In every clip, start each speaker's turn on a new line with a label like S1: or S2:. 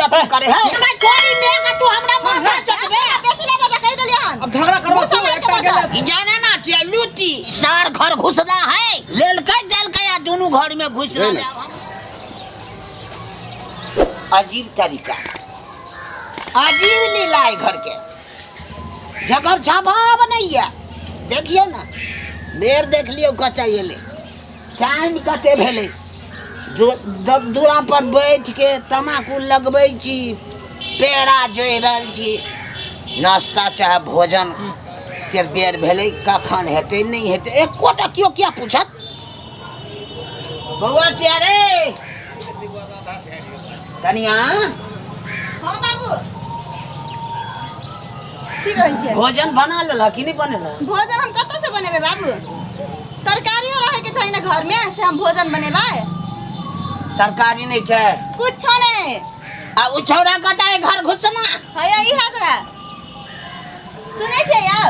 S1: अथी करे है भाई तोरी में के तू हमरा माथा चटबे।
S2: बेसी ना बजा, कहि देलियै हन।
S3: अब झगड़ा करबा
S2: मुँह
S3: तू
S2: सम्हारि के
S3: एकटा
S2: बजा।
S3: गेलै।
S1: ई जाने ना छियै लूटी सार घर घुसना है, लेलकै देलकै आ दुनू घर में घुस रहलै। अजीब तरीका, अजीब लीला है घर के, जकर जवाब नहीं है। देखियो ना बेर देख लियो कतऽ एलै, टाइम कते भेलै। दूरा पर बैठ के तमाकू लगबै छी, पेड़ा जोड़ि रहल छी, नाश्ता चाहे भोजन के बेर भेलै, कखन हेतै नहि हेतै एकोटा केओ किया पूछत। बौआ छिया रे कनिया।
S2: हाँ बाबू, की कहै छियै?
S1: भोजन बना लेलह कि नहि बनेलह?
S2: भोजन हम कतऽ से बनेबै बाबू? तरकारियो रहै के चाही ने घर में, से हम भोजन बनेबै।
S1: तरकारी नहि छै?
S2: कुछो नहि।
S1: आ उ छौड़ा कतऽ है घर घुसना?
S2: हैया ई हाथ है। सुनै छियै यौ?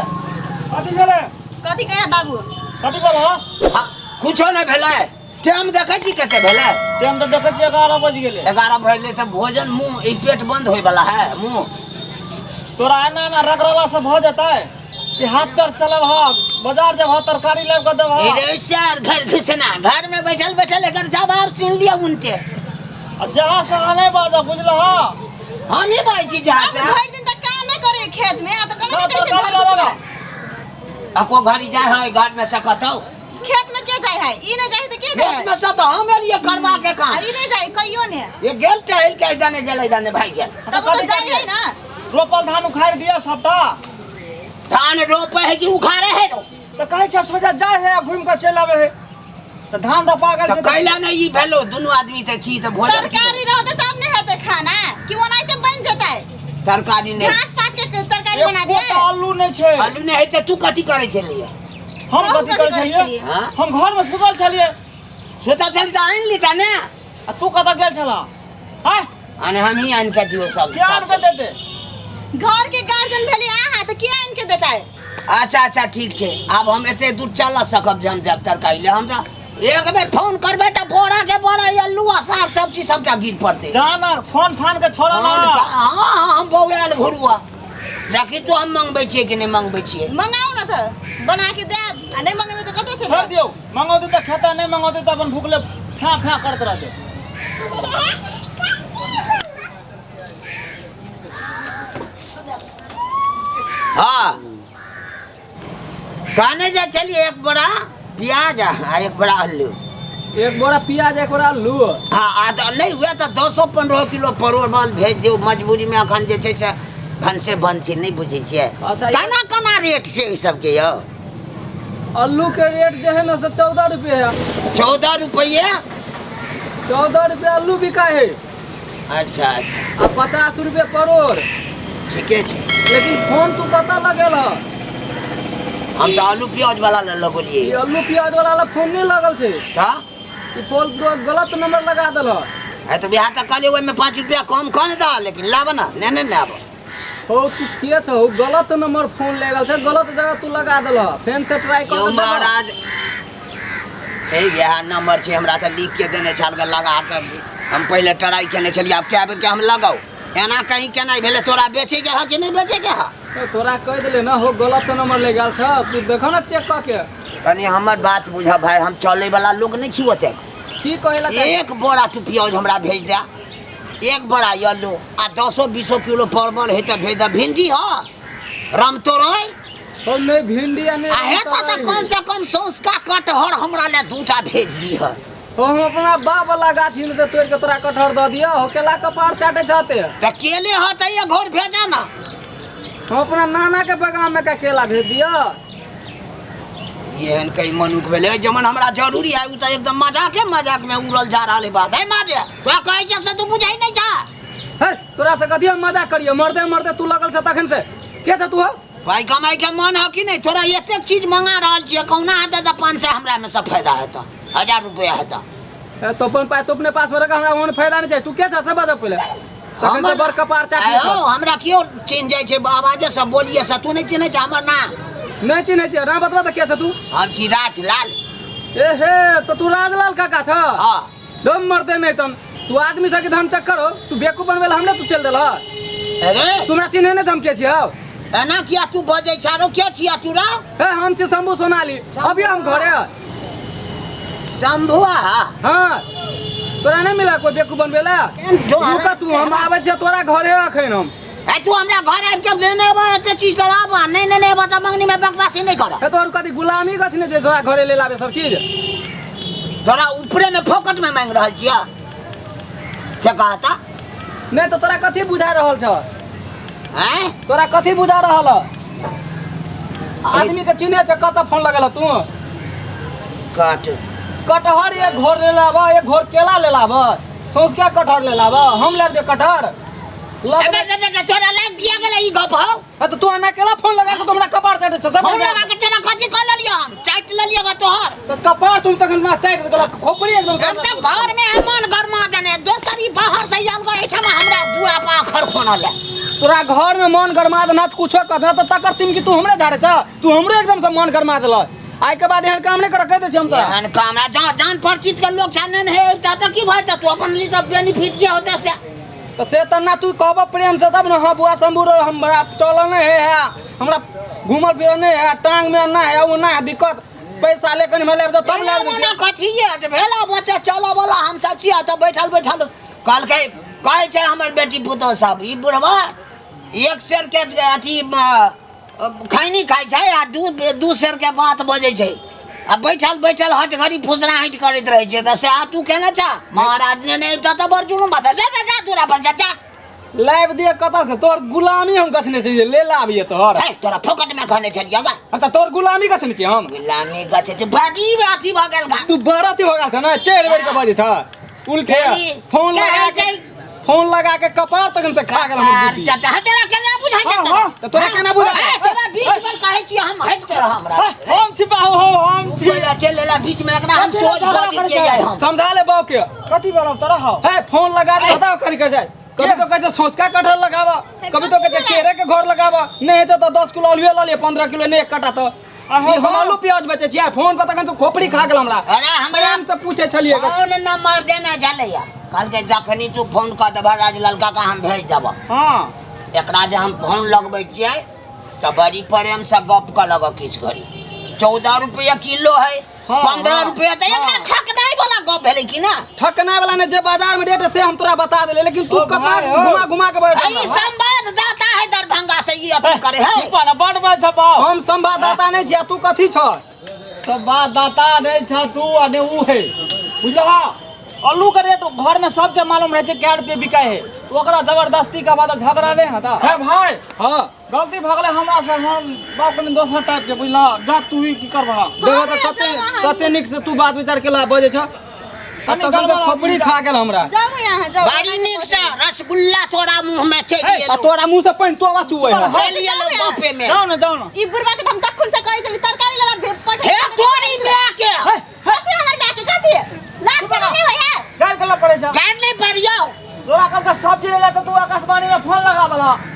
S3: कथी भेलै?
S2: कथी कहै बाबू?
S3: कथी भेल हँ?
S1: हाँ, कुछो नहि भेलै। टाइम देखै छी कते भेलै?
S3: टाइम तऽ देखै छियै 11 बजि गेलै।
S1: 11 बजलै तऽ भोजन मुँह ई पेट बंद होय वाला है मुँह।
S3: तोरा एना एना रगड़ला से भऽ जेतै कि हाथ पैर चलब ह, बाजार जब ह, तरकारी लाबि कऽ देब ह।
S1: रे सर घर घुसना, घर में बैठल बैठल एकर जवाब सुन लिया उनके।
S3: आ जहाँ से अहाँ नहि बाजब बुझलह।
S1: हम ही बाजै छी जहाँ से।
S2: भरि दिन तऽ कामे करे खेत में, आ तऽ कने
S3: हाँ,
S2: कहै छै
S3: तरकारी
S2: घर घुसना।
S3: लाबऽ।
S1: अको घड़ी जाय है घर में से कतौ?
S2: खेत में के जाय है? ई नहीं जाय है तऽ के जाय
S1: खेत
S2: है?
S1: में से तऽ हम एलियै करबा के काम।
S2: आ ई नहीं जाय कहियो ने।
S1: ये गेल टहल के दाने गेलै दाने भाई गेल।
S2: तब ओ तऽ जाय है ना।
S3: रोपल धान उखाड़ि दिअ सबटा।
S1: धान रोपे है कि उखाड़े है रो?
S3: तऽ कहै छै सोझा जाय है आ घुमि कऽ चलि आबै है। तऽ धान रोपा गेल
S1: तऽ
S3: छै तऽ
S1: कैला नहि ई भेलो, दुनू आदमी तऽ छी तऽ भोजन की
S2: तरकारी रहतै तब ने हेतै खाना, कि ओनाहिते बनि जेतै?
S1: तरकारी नहि।
S2: घास पात के तरकारी बना दिए।
S3: एकोटा आलू नहि छै।
S1: आलू नहि हेतै तू कथी करै छलियै?
S3: हम
S2: कहू
S3: कथी करै
S2: कथी करै
S3: छलियै?
S2: छलियै?
S1: हाँ?
S3: हम घर में सुतल छलियै।
S1: सुतल छली तऽ आनि लीता ने।
S3: आ तू कतऽ गेल छलह? आँय?
S1: आने हम ही आनि कऽ दियौ सब।
S3: के आनि कऽ देतै?
S2: घर के गार्जियन भेलै अहाँ तऽ के आनि के देतै?
S1: अच्छा अच्छा ठीक छै, आब हम एते दूर चल सकब जे हम जायब तरकारी ले। हम तऽ एक बेर फोन करबै तऽ बोरा के बोरा आलू आ साग सब्जी सबटा गिर पड़तै।
S3: जा ना फोन फान के छोड़ा ना।
S1: हाँ हाँ हम बौआल घुरुआ देखी तू हम मंगबै छियै कि नहि मंगबै छियै।
S2: मंगाउ ना तऽ बना के देब, आ नहि मंगेबै तऽ कतऽ से
S3: छोड़
S2: देब?
S3: दियौ, मंगौतै तऽ खेतै, नहि मंगौतै तऽ अपन भूखले फैं फैं करैत रहतै।
S1: हाँ कहने जा चलिए एक बोरा प्याज आ एक बोरा आलू।
S4: एक बोरा प्याज एक बोरा आलू।
S1: हाँ आ तऽ नहि हुए तऽ 10-15 किलो परवल भेज दियौ, मजबूरी में अखन जे छै से भनसे बंद छै, नहि बुझै छियै।
S4: अच्छा,
S1: केना केना रेट छै ई सबके यौ?
S4: आलू के रेट जे है ना से 14 रुपये है।
S1: 14 रुपये?
S4: 14 रुपये आलू बिका है।
S1: अच्छा अच्छा।
S4: आ 50 रुपये परोड़।
S1: ठीके छै।
S4: लेकिन फोन तू कतऽ लगेल ह?
S1: हम तऽ आलू प्याज वाला लए लगलियै।
S4: ई आलू प्याज वाला लए फोन नहि लगल छै।
S1: तऽ?
S4: ई फोन तो गलत नंबर लगा देल ह।
S1: है तऽ बिहार तऽ कहलियै ओहिमे 5 रुपया कम कऽ ने दह, लेकिन लाब ना, ने ने ने आब।
S4: हो तू के छौ, गलत नंबर फोन लगल छै, गलत जगह तू लगा देल ह। फेन से ट्राई कर
S1: यौ
S4: के देखह।
S1: महाराज, ए इएह नंबर छै, हमरा तऽ लिख के देने छल गे, लगा के हम पहिले ट्राई केने छलियै, आब कए बेर के हम लगाउ। एना कहीं केना भेलै, तोरा बेचैके ह कि नहि बेचैके ह?
S4: ए, तोरा कहि देले ना हो गलत नंबर ले गेल छ, तू देखो ना चेक कऽ के।
S1: कनी हमर बात बुझ भाई, हम चलै वाला लोग नहीं छी ओतेक।
S4: की कहै ला चाहै?
S1: एक बोरा तू प्याज हमरा भेज दे, एक बोरा आलू आ 10-20 किलो परवल हे तऽ भेज दे। भिंडी ह रामतोरई?
S4: हो नहीं भिंडी आ नहीं
S1: आ हेतऽ तऽ
S4: रामतोरई।
S1: कम से कम सौंसका कटहर हमरा ले 2टा भेज दीह।
S4: हो हम अपना बाप वाला गाछी में से तोड़ के तोरा कटहर दऽ दियौ, हो केला कपार चाटे छते।
S1: तऽ केले ह तऽ एक घोर भेजा ना।
S4: हम अपना नाना के बगान में का केला भेज दियौ।
S1: एहन कई मनुख भेलै जमन हमरा जरूरी है, उ तऽ एकदम मजाके मजाक में उड़ल जा रहल है बात। है मारे तोरा कहै छै से तू बुझै नहीं छा।
S4: हे तोरा से कथी हम मजाक करियो, मरदे मरदे तू लगल छ तखन से के छ तू हो?
S1: पाइ कमाइ के मन है कि नहीं? तोरा एतेक चीज मंगा रहल छियै, कहुना हेतै तऽ 500 हमरा में से फायदा हेतै, 1000 रुपया हेतै।
S4: ए, तो अपन पाइ तो अपने पास में रख, हमरा ओहन फायदा नहीं चाहिए। तू के छ से बाजऽ पहिले। तखन से बड़ कपार चाटि
S1: आय हो,
S4: लेतौ।
S1: हमरा केओ चिन्ह जाइ छै आवाजे से, बोलिए से। तू नहीं चिन्है छ हमर नाम?
S4: नहीं चिन्है छियै। नाम बतबा तऽ के छ तू?
S1: हम छी राजलाल।
S4: ए हे, तो तू राजलाल काका छ?
S1: हाँ।
S4: दम मरते नहीं तन। तू आदमी सबके धन चक्कर हो तू बेवकूफ बनबै लए हमरे तू चल देलह
S1: अरे
S4: तू हमरा चिन्हे नहि हम के छियौ
S1: एना किया तू बजै छ आरो के छिया तू रा
S4: हे हम छी शंभू सोनाली अभी हम घरे
S1: शंभुआ
S4: हाँ तोरा नहि मिला कोई बेवकूफ बनबै लए रुक तू हम आबै छियै तोरा घरे अखन हम
S1: ए तू हमरा घर आबि के लेने अबा एते चीज तऽ आबा नहि लेने अबा तऽ मंगनी में बकवासी नहि कर
S4: हे तोहर कथी गुलामी गछ ने जे तोरा घरे ले लाबे सब चीज
S1: तोरा ऊपरे में फोकट में मांगि रहल छिया से कहता
S4: नहि तऽ तोरा कथी बुझा रहल छ
S1: हैं
S4: तोरा कथी बुझा रहल ह आदमी के चिन्हे छ कतऽ फोन लगल ह तू
S1: कट
S4: कटहर एक घोर ले लाबऽ एक घोर केला ले लाबऽ सौंसके कटहर ले लाबऽ हम लाबि दे कटहर लग
S1: अबे रे रे तोरा लाग दिया गेलै ई गप हौ
S4: आ तऽ तू एना केला फोन लगा के तू हमरा कपार चाटै छ सब
S1: फोन लगा के तोरा कथी कऽ लेलियै हम चाटि लेलियै ग तोहर
S4: तऽ कपार तुम तखन मास चाटि गेल खोपड़ी एकदम
S1: हम तऽ घर में मन गरमा देने दोसर ई बाहर से आयल ग एहिठाम हमरा दूरा पर आखर खोनल है
S4: तोरा घर में मन गरमा देना तऽ कुछो कर देना तऽ तकर तिम की तू हमरे झाड़े छ तू हमरे एकदम से मन गरमा देलक आइ के बाद एहन काम नहि कर कहि दै छी हम तोरा
S1: एहन काम आ जान जान परिचित के लोग छाने नहीं है तऽ की भऽ जेतै तू अपन ली तऽ बेनिफिट जे होतै से
S4: तऽ से तऽ ना तू कहबऽ प्रेम से तब ने हाँ बुआ शंभू रो हमरा चलल नहि है हमरा घूमल फिरल नहि है टांग में ना है ओ ना है दिक्कत पैसा ले कनि लाबि दो तब लाबि
S1: ओना कथी ये जे भेला बच्चा चलऽ वाला हम सब छियै तऽ बैठल बैठल कहलकै कहै छै हमर बेटी पुतोह सब ई बुढ़वा एक सेर के अथी खैनी खाइ छै आ दू दू सेर के बात बजै छै आ बैठल बैठल हट घड़ी फुसरा हट करैत रहै छै तऽ से आ तू केना छा महाराज ने नहि तऽ बड़ जुलुम बात जा जा जा दूरा पर जा जा
S4: लाबि दिए कतऽ से तोहर गुलामी हम गछने छी जे ले लाबिए तोहर
S1: हे तोरा फोकट में कहने छलियै गा
S4: अच्छा तोहर गुलामी गछने छी हम
S1: गुलामी गछे छै बड़ी अथी भऽ गेल गा
S4: तू बड़ा अथी भऽ गेल छ ने चढ़ि बढ़ि के बजै छ उल्टे फोन लगा के फोन लगा के कपार तक से खा गेल हमर बुद्धि
S1: चाचा हे तोरा केना बुझाइ छै
S3: हाँ, हाँ।
S4: तऽ तोरा केना बुझाइ
S1: हे तोरा बीच में कहै छी हम हटि तोरा हमरा
S3: हम छिपाऊ हो हम
S1: तू
S3: छी
S1: बोला चल लेला बीच में एकरा हम
S3: कथी
S1: सोच
S3: झगड़ा
S1: कऽ
S3: करै
S1: दितियै
S3: छै?
S1: जाइ हम
S4: समझा ले बाऊ के
S3: कथी बोलब तोरा हौ
S4: हे फोन लगा दे बताओ कथी कर जाए कभी तो कहै छै सौंसका कटहर लगावा कभी तो कहै छै केरे के घर लगावा नहीं है तो 10 किलो आलुए लऽ लिअ 15 किलो नहीं एक कटा तो
S3: अहाँ
S4: ई हम आलू प्याज बेचै छियै फोन पर तखन से खोपड़ी खा गेल हमरा
S1: अरे हमरा
S4: प्रेम से पूछै छलियै
S1: फोन नंबर देने छलैया कहलकै जखनी तू फोन कऽ देबह राजलाल काका हम भेज देबह
S3: हाँ
S1: एकरा जे हम फोन लगबै छियै तऽ बड़ी प्रेमसँ गप कऽ लगऽ किछु घड़ी 14 रुपया किलो है
S3: हाँ,
S1: 15
S3: हाँ,
S1: रुपया तऽ एकरा ठकनाइ वाला गप भेलै कि ना
S4: ठकनाइ वाला ने जे बाजार में रेट है से हम तोरा बता देले लेकिन तू
S3: ओ
S4: कतना
S3: भाई, ओ।
S4: घुमा घुमा के बजै
S1: है ई संवाददाता है दरभंगा से ई अथी करे है
S3: छिपा ना बड़ बड़ छपाओ
S4: हम संवाददाता नहीं छियै तू कथी छ
S3: संवाददाता नहीं छ तू आ ने ऊ है बुझलह आलू के रेट घर में सबके मालूम रहे छै कै रुपये बिकाय है तो ओकरा जबरदस्ती के बाद झगड़ा नहीं होता है भाई
S4: हाँ
S3: गलती भऽ गेलै हमरा से हम बाप कनि दोसर टाइप के बुझलह जा तू ही की करबह
S4: देखो तऽ कते कते नीक से तू बात विचार केला बजै छ आ
S3: कनि
S4: तखन से
S3: गड़बड़
S4: खोपड़ी खा गेल हमरा
S2: जाओ यहाँ जाओ
S1: बड़ी नीक से रसगुल्ला तोरा मुंह में चलि
S4: आ
S1: गेलौ
S4: तोरा मुंह से पानि तोरा चुबै है
S1: चलि गेलौ बापे में
S3: जाओ ने जाओ ने
S2: ई बुढ़वा के त हम तखन से कहै छली तरकारी लगा भेज पठे
S1: हे तोरी माय के
S2: कथी हमर माय के कथी लाज शरम नहीं होय है
S3: गारि केला पड़ै छै
S1: गाड़ नहीं पड़ियौ
S3: तोरा कल सब्जी लेला तऽ तू आकाशवाणी में फोन लगा देलह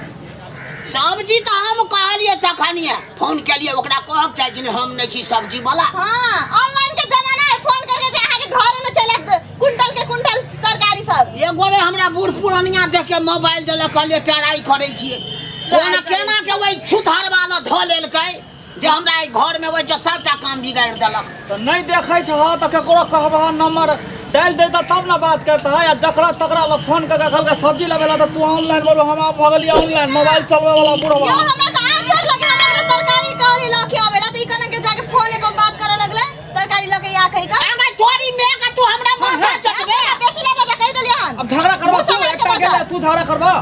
S1: सब्जी तऽ हम कहलियै तखनिए फोन केलियै ओकरा कहक चाही कि हम नहि छी सब्जी वाला
S2: हाँ ऑनलाइन के जमाना है फोन करके के अहाँ के घर में चले कुंटल के कुंटल तरकारी सब
S1: एक गोरे हमरा बूढ़ पुरानिया देख के मोबाइल देलक कहलियै ट्राई करै छियै ओना केना के ओहि छुतहर वाला धऽ लेलकै जे हमरा एहि घर में ओहि सबटा काम बिगाड़ि देलक
S3: तऽ नहि देखै छह तऽ ककरो कहबह नंबर डालि देतह तब ने बात करतह आ जकरा तकरा लग फोन कऽ के कहलकै सब्जी लेबै लए तऽ तू ऑनलाइन बोलू हम आब भऽ गेलियै ऑनलाइन मोबाइल चलबै वाला बुढ़वा
S2: यो हमरा तऽ आचर लगे हमरा तरकारी कहली लऽ के आवेला तऽ ई कने के जाके फोने पर बात करे लगले तरकारी लऽ के आ कहि कऽ
S1: अगर तोरी माय के तू हमरा माथा चटबे
S2: बेसी नहि बजा कहि देलियै हन
S3: अब झगड़ा करबा
S2: मुँह
S3: तू
S2: सम्हारि के
S3: एकटा
S2: बजा।
S3: गेलै तू झगड़ा करबा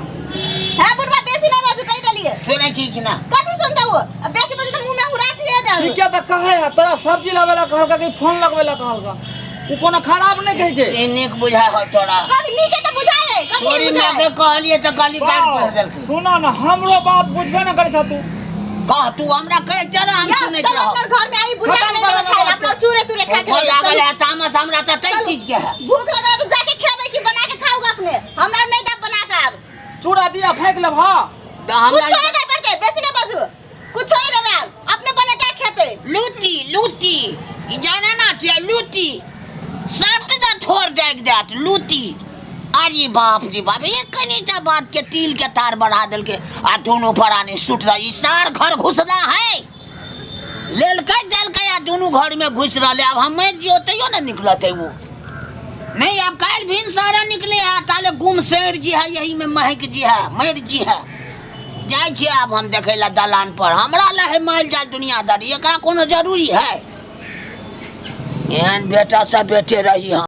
S2: है बुढ़वा बेसी नहि बाजू कहि देलियै
S1: सुनै छी कि ना
S2: कथी सुनते हो अब बेसी बजे तऽ मुँह में हुराठी दे देब
S3: ठीके तऽ कहै है तोरा सब्जी लाबै लए कहलका कि फोन लगबै लए कहलका ओ कोनो खराब नहि कहै छै
S1: ई नीक बुझाय हो तोरा
S2: कथी नीके तऽ बुझाय है कथी
S1: तोरी
S2: बुझाय
S1: माय के कहलियै तऽ गाली गाड़ पढ़ देलकै
S3: सुनो ने हमरो बात बुझबे ने करै छह तू
S1: कह तू हमरा कह चल हम
S2: या,
S1: सुनैत
S2: चल
S1: रहब
S2: अपना घर में आई बुढ़ा
S3: खत्म
S2: नहीं देबै
S3: करो
S2: खाए
S3: बात
S2: अपना चूरे तूरे खा के
S1: भूख
S2: रहिए,
S1: लागल
S2: चलू।
S1: है तामस हमरा तऽ तै
S2: चलू।
S1: चीज के है
S2: भूख लगल है तो जाके खेबै कि बना के खाओगे अपने हमरा नहीं दे बना के आब
S3: चूड़ा दिया फेंक लेब हाँ
S1: तऽ हमरा
S2: कुछ नहीं दे पड़ते बेसी नहीं बाजू कुछ नहीं देबै आब अपने बनेते खेते
S1: लूटी लूटी ई जाने ना छियै लूटी सब तऽ ठोर डाकि देत लूटी अरे बाप रे बाप, एक कनीटा बात के तिल के तार बढ़ा देलके आ दोनों प्राणी सुट रहा। ई सार घर घुसना है, लेलकै देलकै आ दोनों घर में घुस रहले। अब हम मरि जियो तैयो ने निकलते वो नहीं। अब काल्हि भिन सारा निकले है ताले गुम सेर जी है, यही में महक जी है, मरि जी है। जाइ छियै आब हम देखै ला दलान पर। हमरा ला है माल जाल दुनियादारी, एकरा कोनो जरूरी है? एहन बेटा सब बेटे रही हम।